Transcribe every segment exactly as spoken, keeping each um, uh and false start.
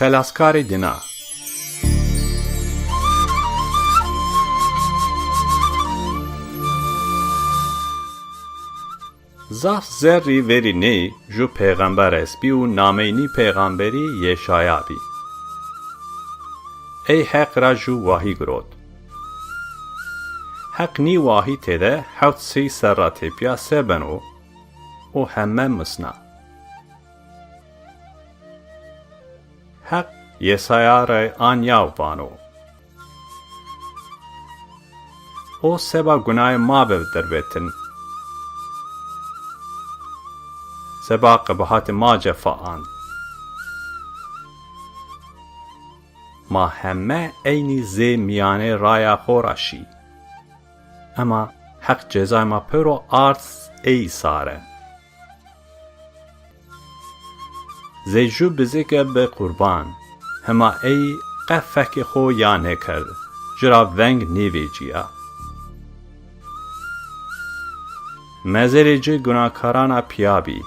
Xelaskarê dina. Zaf zerrî verî ney ju pêxember estbî û namey nî pêxemberî Yeşaya bî. Ey Heq ra ju wahî girot. Heq nî wahî têde hewt sey serra tepîya se beno û heme misna. Heq Yesaya rê an yaw vano. O seba gunayê ma bi dervetin. Seba qebahatê ma cefa ant. Ma heme eynî zê mîyanê raya xo ra şî. Ema Heq cezayê ma pêro ard ey sare. Zê ju bizike bi qurban, hema ey qe fekê xo ya nêkerd, ci ra veng nêvecîya. Mezêrê ci gunakaran a pîya bî,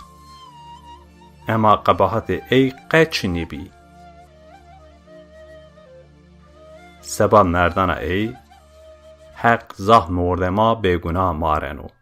ema qebahatê ey qe çinî bî. Seba merdana ey, Heq zaf mordema bêguna mareno.